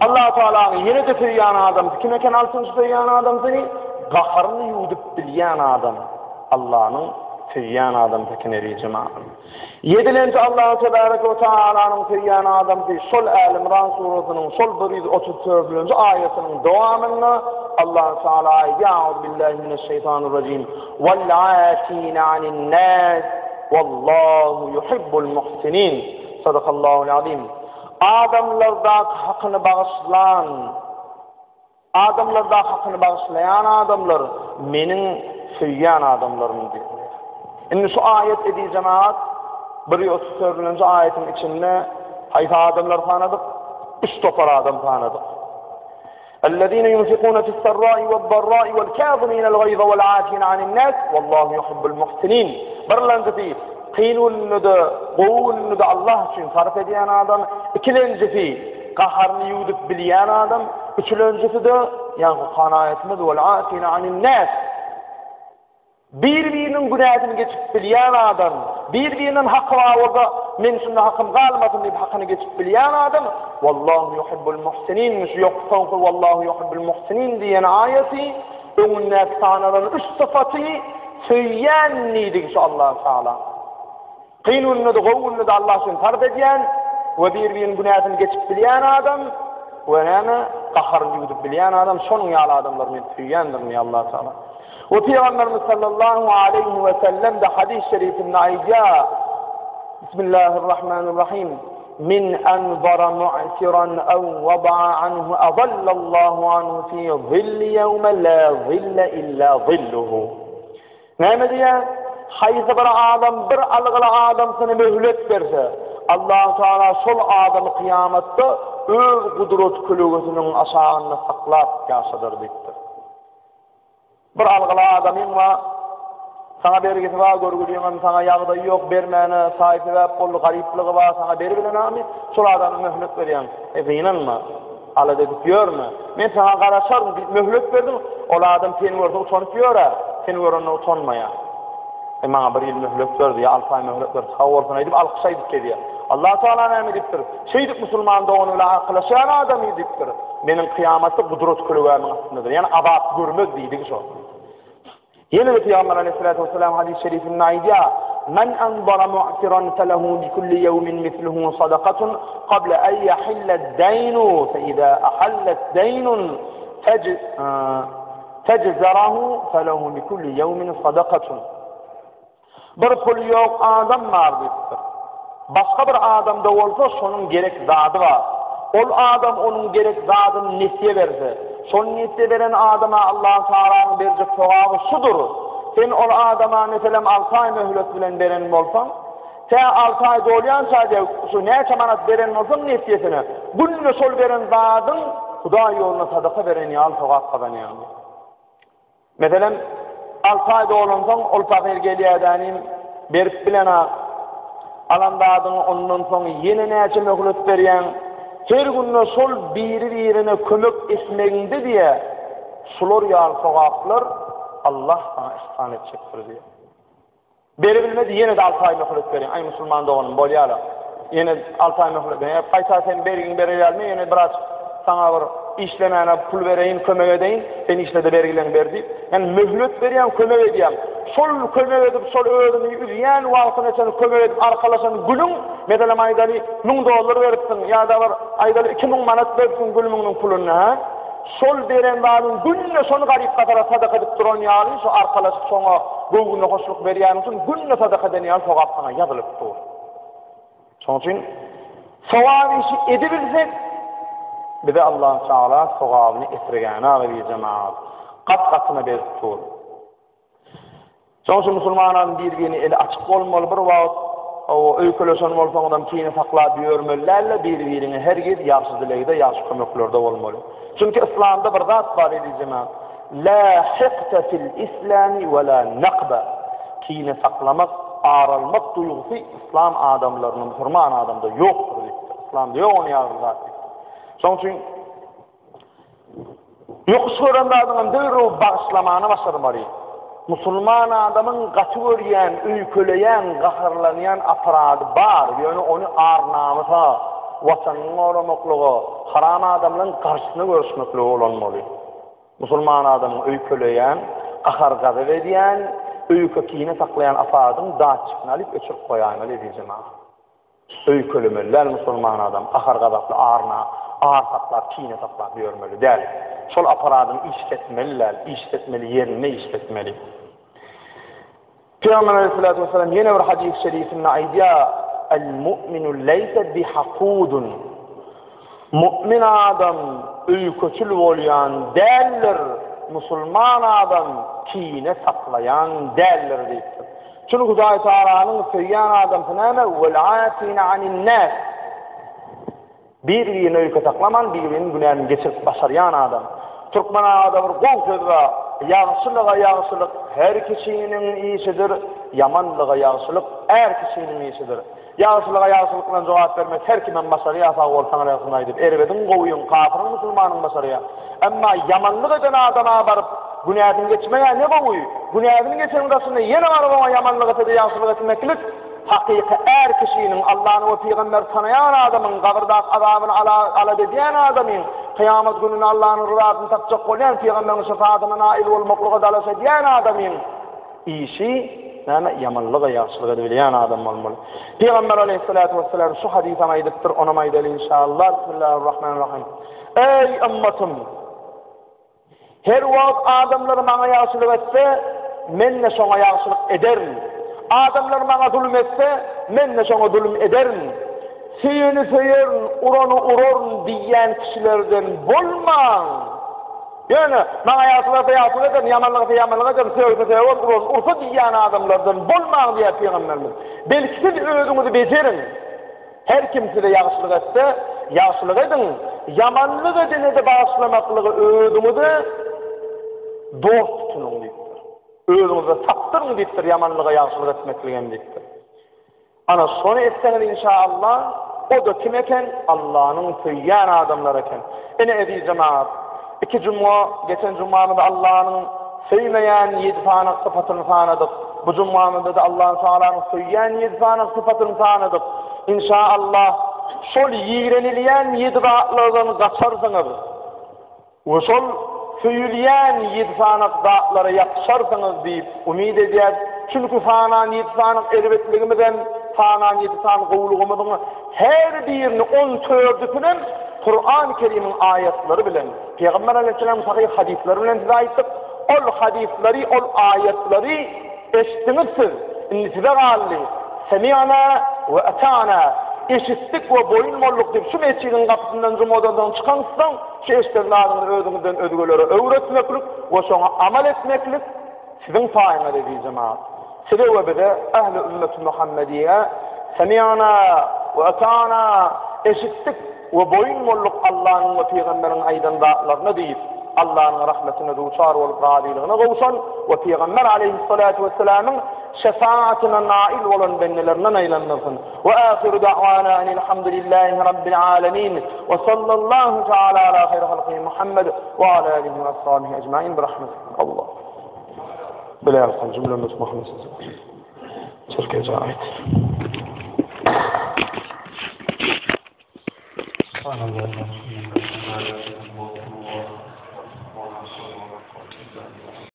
Speaker 1: Allahu Tealanyň ýene-de söýýän adamsy kim eken altynjy söýýän adamsy? Gaharyny ýuwdup bilýän adam Allanyň söýýän adamsy eken eziz jemagat. Ýedilenji Allahu tebareke we taalanyň söýýän adamsy şol Äl-Imran surasynyň şol 134-nji aýatynyň dowamynda Allahu Teala aýdýar, Auzubillahi mineşşeýtanirrajim. Wal afina anin nas wallahu yuhibbul muhsinin. Sadakallahul azim. Adamlardaky hakyny bagyşlan, adamlardaky hakyny bagyşlaýan adamlar meniň söýýän adamlarym diýýär. Indi şu aýat eziz jemagat 134-nji aýatyň içinde haýsy adamlary sanadyk? Üç topar adam sanadyk. Ellezine yunfikune fis-sarra'i wed-darra'i wel-kaziminel gaýza wel-afina anin-nas wallahu yuhibbul muhsinin. Birlenjisi kyn gününde-de, gowy gününde-de Allah üçin sarp edýän adam, ikilenjisi gaharyny ýuwdup bilýän adam, üçülenjisi-de ýaňky okan aýatymyz wal-afina anin-nas. Bir-biriniň günäsini geçip bilýän adam, bir-birinden haky bar bolsa, men şunda hakym galmasyn diýip hakyny geçip bilýän adam, Wallahu yuhibbul muhsinin, şu ýok soňky Wallahu yuhibbul muhsinin diýen aýaty öňündäki sanalan üç sypaty söýýän diýdigi şu Allah Taala. Kyn günde-de, gowy günde-de Allah üçin sarp edýän we bir-biriniň günäsini geçip bilýän adam we näme, gaharyny ýuwdup bilýän adam, şonuň ýaly adamlary men söýýändirin diýýär Allah Taala. We Pygamberimiz sallallahu aleýhi we sellem-de hadys şerifinde aýdýar, Bismillahirrahmanirrahim, Min anzara mu'siran aw wada'a anhu azallallahu anhu fi zilli ýewme la zille illa zilluhu. Näme diýýär? Haýsy bir adam bir algyly adamsyna möhlet berse, Allahu Tagala şol adamy kyýamatda öz gudrat kölegesiniň aşagynda saklap ýaşadar diýipdir. Bir algyly adamyň bar, saňa bergisi bar, görgüliňem saňa ýagdaýy ýok, bermäne saý-sebäp boldy, garyplygy bar, saňa beribilenami, şol adama möhlet berýäň. E, gynanma. Alada edip ýörme. Men saňa garaşaryn diýip möhlet berdiň, ol adam seni görse utanyp ýör-ä, seni görende utanmaýar. E, maňa bir ýyl möhlet berdi ýa alty aý möhlet berdi, sag bolsun aýdyp, alkyş aýdyp gezýär. Allah Tagala näme diýipdir? Şeýdip musulman dogany bilen arkalaşýan adamy diýipdir. Meniň kyýamatda gudrat kölegämiň astyndadyr. Ýagny azap görmez diýdigi şo. Ýene-de Pygamber aleyhissalatu vesselam hadys şerifinde aýdýar, Men anzara mu'siran felehu bi kulli ýewmin misluhu sadakatun qabla an yahilla ad-daýnu fe iza ahalla ad-daýnun fejzarahu felehu bi kulli ýewmin sadakatun. Bir puly ýok adam bar diýipdir. Başga bir adamda bolsa şonuň gerek zady bar. Ol adam onuň gerek zadyny nesýe berse, şol nesýe beren adama Allahu Tagalanyň berjek sogaby şudur, sen ol adama meselem alty aý möhlet bilen beren bolsaň, tä alty aý dolýança diýip şu näçe manat beren bolsaň nesýesine, günde şol beren zadyň Hudaý ýoluna sadaka beren ýaly sogap gazanýaň diýip. Meselem, alty aý dolansoň, ol pahyr gelýädänim, berip bilenak. Alan zadyňy ondan soň ýene näçe möhlet berýäň? Her günde şol biri-birine kömek etmegiňde diýýär, şular ýaly sogaplar Allah saňa ihsan etjekdir diýýär. Beribilmedi ýene-de alty aý möhlet berýän. Aý musulman doganym bolýala. Ýene alty aý möhlet berýän. Gaýta sen bergiňi berer ýaly men ýene biraz saňa bir işlemäne pul bereýin, kömek edeýin. Sen işle-de bergileňi ber diýip. Ýani möhlet berýän, kömek edýän. Şol kömek edip, şol özüni üzýän wagtyna çenli kömek edip arkalaşan günüň, meselem aýdaly, 1000 dollar beripsiň ýa-da bir aýdaly 2000 manat beripsiň gülmüňiň puluny, hä? Şol beren zadyň günde şony garyp-gasara sadaka edip duran ýaly, şo arkalaşyp şoňa göwünde hoşluk berýäniň üçin günde sadaka eden ýaly sogap saňa ýazylyp dur. Şonuň üçin sogap işi edibilsek, bize Allah Taala sogabyny esirgäne agyz jemagat gat-gatyna berip dur. Şonuň üçin musulman adam bir-birine eli açyk bolmaly, bir wagt öýkeleşen bolsaňyzam kine saklap ýörmeli däl-de, bir-biriňe hergiz ýagşy dilegde, ýagşy kömeklerde bolmaly. Çünki yslamda bir zat bar eziz jemagat, La hikte fil islami we la nakba. Kine saklamak, ar almak duýgusy yslam adamlarynda, musulman adamda ýokdur diýipdir. Yslamda ýok onuň ýaly bir zat diýipdir. Şonuň üçin Ýokuş gören zadyňam derrew bagyşlamany başarmaly. Musulman adamyň gaty görýän, öýkeleýän, gaharlanýan aparady bar, ýöne ony ar-namysa, watanyny goramaklyga, haram adamlaryň garşysyna göreşmeklige ulanmaly. Musulman adamyň öýkeleýän, gahar-gazap edýän, öýke-kine saklaýan aparadyň datçikini alyp öçürip goýaýmaly eziz jemagat. Öýkelemeli däl musulman adam gahar-gazaply aryna ar saklap kine saklap ýörmeli däl. Şol aparadyny işletmeli däl, işletmeli ýerinde işletmeli. Pygamber aleyhissalatu vesselam ýene bir hadys şerifinde aýdýar, El mu'minu leýse bihakudun. Mu'min adam öýkeçil bolýan däldir, musulman adam kine saklaýan däldir diýipdir. Çünki Hudaý Tagalanyň söýýän adamsy näme? Vel-afina anin-nas. Bir-birine öýke saklaman, bir-biriniň günäsini geçirip başarýan adam. Türkmen agada bir gowy söz bar, Ýagşylyga ýagşylyk her kişiniň işidir, ýamanlyga ýagşylyk är kişiniň işidir. Ýagşylyga ýagşylyk bilen jogap bermek her kimem başarýar, sag bol, saňa ýagşyny aýdyp, erbediň, gowyň, kafyryň, musulmanyň başarýar. Emma ýamanlyk eden adama baryp, günäsini geçmeg-ä ne gowy, günäsini geçeniň daşynda ýene baryp oňa ýamanlyk etse-de ýagşylyk etmeklik, Hakyky är kişiniň, Allany we pygamberi tanaýan adamyň, gabyrdaky azabyny alada edýän adamyň, kyýamat gününde Allanyň ryzasyny tapjak bolýan, pygamberiň şefatyna nail bolmaklyga dalaş edýän adamyň işi näme? Ýamanlyga ýagşylyk edibilýän adam bolmaly. Pygamber aleýhissalatu wessalam şu hadysam aýdypdyr, onam aýdaly inşallah. Bismillahirrahmanirrahim. Eý ymmatym! Her wagt adamlar maňa ýagşylyk etse, men-de şoňa ýagşylyk ederin. Adamlar maňa zulum etse, men-de şoňa zulum ederin. Söýeni söýerin, urany uraryn diýýän kişilerden bolmaň. Ýöne, maňa ýagşylyk etse ýagşylyk ederin, ýamanlyk etse ýamanlyk ederin, sögse sögerin, urarsa ursa diýýän adamlardan bolmaň diýýär Pygamberimiz. Belki siz özüňizi bejeriň. Her kim size ýagşylyk etse, ýagşylyk ediň, ýamanlyk edene-de bagyşlamaklygy özüňize dost tutunyň diýipdir. Özüňize tapdyryň diýipdir, ýamanlyga ýagşylyk etmekligi hem diýipdir. Ana şony etseňiz inşaallah, o-da kim eken? Allanyň söýýän adamlary eken. Ine eziz jemagat, iki jumga, geçen jumamyzda Allanyň söýmeýän ýedi sany sypatyny sanadyk. Bu jumamyzda-da Allahu Tagalanyň söýýän ýedi sany sypatyny sanadyk. Inşa Allah, şol ýigrenilýän ýedi zatlardan gaçarsyňyz we şol söýülýän ýedi sany zatlara ýapyşarsyňyz diýip umyt edýäs. Çünki sanan ýedi sany erbetligimizem, sanan ýedi sany gowulygymyzyň her birini, on dördüsinem Kurany Kerimiň aýatlary bilen, Pygamber aleýhissalamyň sahyh hadyslary bilen size aýtdyk. Ol hadyslary, ol aýatlary eşitdiňiz siz. Indi size galdy. Semi'na we ata'na. Eşitdik we boýun bolduk diýip şu mesjidiň gapysyndan jumadan soň çykaňyzsoň, şu eşiden zadyňyzy özüňizden özgelere öwretmeklik we şoňa amal etmeklik siziň paýyňyz eziz jemagat. Size we bize, ähli ümmeti Muhammediýe, Semi'na we ata'na, eşitdik we boýun bolduk Allanyň we pygamberiň aýdan zatlaryna diýip, Allanyň rahmetine duçar bolup razylygyna gowşan we pygamber aleýhissalatu wessalamyň şefaatyna nail bolan bendelerinden aýlandyrsyn. We ahiru da'wana enilhamdülillahi rabbil alemin we sallallahu taala ala haýri halkihi Muhammed we ala alihi we ashabihi ecmain bi rahmetik Allah. Bilal cümlemiz Muhammed Çirkeje ait.
Speaker 2: Subhanallah.